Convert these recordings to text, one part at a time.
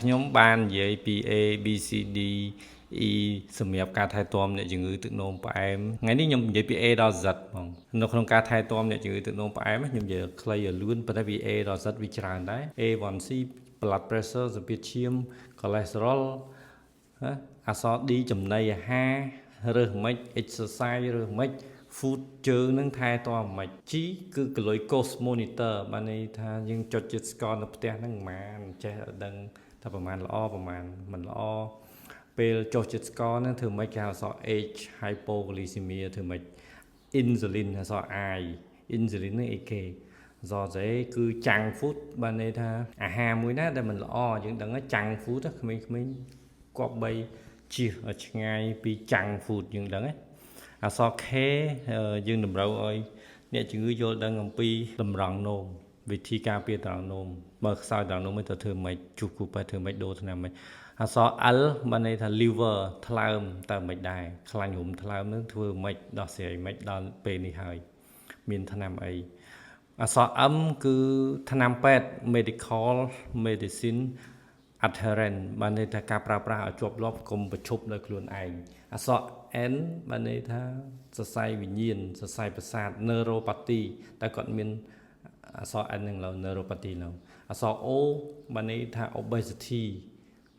ខ្ញុំបាននិយាយពី A B C D E សម្រាប់ការថែទាំអ្នកជំងឺទឹកនោមផ្អែមថ្ងៃនេះខ្ញុំនិយាយពី A ដល់ Z ហ្មងនៅក្នុងការថែទាំអ្នកជំងឺទឹកនោមផ្អែមខ្ញុំនិយាយខ្លីឲ្យលឿនប៉ុន្តែពី A ដល់ Z វាច្រើនដែរ A1C blood pressure សម្ពាធឈាម cholesterol ណាអក្សរ D ចំណីអាហាររើសមិន exercise រើសមិន food ជើងនឹងថែទាំមិន G គឺ glucose monitor បានន័យថាយើងចុចជាតិស្ករនៅផ្ទះហ្នឹងប្រហែលចេះឲ្យដឹងថាប្រហែលល្អប្រហែលមិនល្អពេលចុះជាតិស្ករហ្នឹងធ្វើម៉េចគេហៅអក្សរ H hypoglycemia ធ្វើម៉េច insulin អក្សរ I insulin ហ្នឹងអីគេអក្សរ Z គឺ junk food បានន័យថាអាហារមួយណាដែលមិនល្អយើងដឹងហើយ junk food ក្មេងៗគប្បីជៀសឲ្យឆ្ងាយពី junk food យើងដឹងហើយអក្សរ K យើងតម្រូវឲ្យអ្នកជំងឺយល់ដឹងអំពីតម្រង់នោមវិធីការពារតម្រង់នោមបើខ្សោយតម្រង់នោមទៅធ្វើម៉េចជួសគ្រូពេទ្យធ្វើម៉េចដូរថ្នាំម៉េចអក្សរ L បានន័យថា liver ថ្លើមតើមិនដែរខ្លាញ់រុំថ្លើមនឹងធ្វើម៉េចដោះស្រាយម៉េចដល់ពេលនេះហើយមានថ្នាំអីអក្សរ M គឺថ្នាំពេទ្យ medical medicine adherent បានន័យថាការប្រើប្រាស់ឲ្យជាប់លាប់កុំប្រឈប់ដោយខ្លួនឯងអក្សរ N បានន័យថាសរសៃវិញ្ញាណសរសៃប្រសាទ neuropathy តែគាត់មានអក្សរ N នឹងឡើយ neuropathy ឡើយអក្សរ O បានន័យថា obesity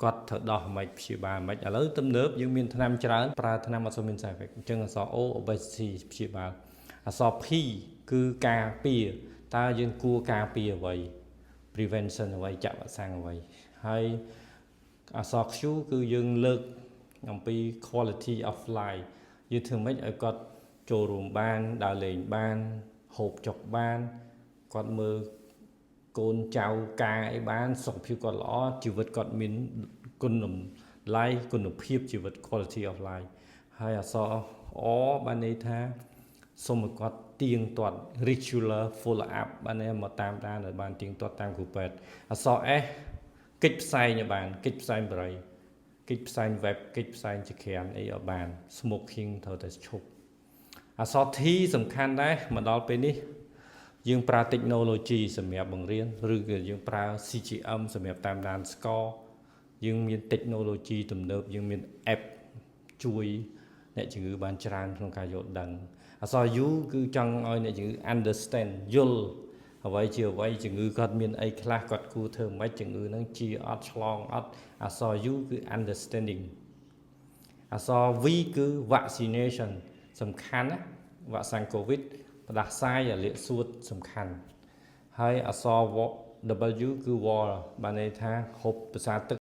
គាត់ត្រូវដោះមិនព្យាបាលមិនឥឡូវទំនើបយើងមានថ្នាំច្រើនប្រើថ្នាំអត់សូវមាន side effect អញ្ចឹងអក្សរ O obesity ព្យាបាលអក្សរ P គឺការពារតើយើងគួរការពារអ្វី prevention អ្វីចាក់វ៉ាក់សាំងអ្វីហើយអក្សរ Q គឺយើងលើកអំពី quality of life យើងធ្វើម៉េចឲ្យគាត់ចូលរួមបានដើរលេងបានហូបចុកបានគាត់មើលកូនចៅការអីបានសុខភាពគាត់ល្អជីវិតគាត់មានគុណតម្លៃគុណភាពជីវិត quality of life ហើយអក្សរ R បានន័យថាសូមឲ្យគាត់ទៀងទាត់ regular follow up បានន័យមកតាមដានឲ្យបានទៀងទាត់តាមគ្រូពេទ្យអក្សរ S កិច្ចផ្សែងឲ្យបានកិច្ចផ្សែងបរិយកិច្ចផ្សែង vape កិច្ចផ្សែងចក្រានអីឲ្យបាន smoking ត្រូវតែឈប់អក្សរ T សំខាន់ដែរមកដល់ពេលនេះយើងប្រើ technology សម្រាប់បង្រៀនឬក៏យើងប្រើ CGM សម្រាប់តាមដានស្ករយើងមាន technology ទំនើបយើងមាន app ជួយអ្នកជំងឺបានច្រើនក្នុងការយល់ដឹងអក្សរ U គឺចង់ឲ្យអ្នកជំងឺ understand យល់អ្វីជាអ្វីជំងឺគាត់មានអីខ្លះគាត់គួរធ្វើម៉េចជំងឺហ្នឹងជាអត់ឆ្លងអត់អក្សរ U គឺ understanding អក្សរ V គឺ vaccination សំខាន់ណាវ៉ាក់សាំង COVID ផ្ដាសាយអាលាកសួតសំខាន់ហើយអក្សរ W គឺ water បានន័យថាហូបប្រសាទឹក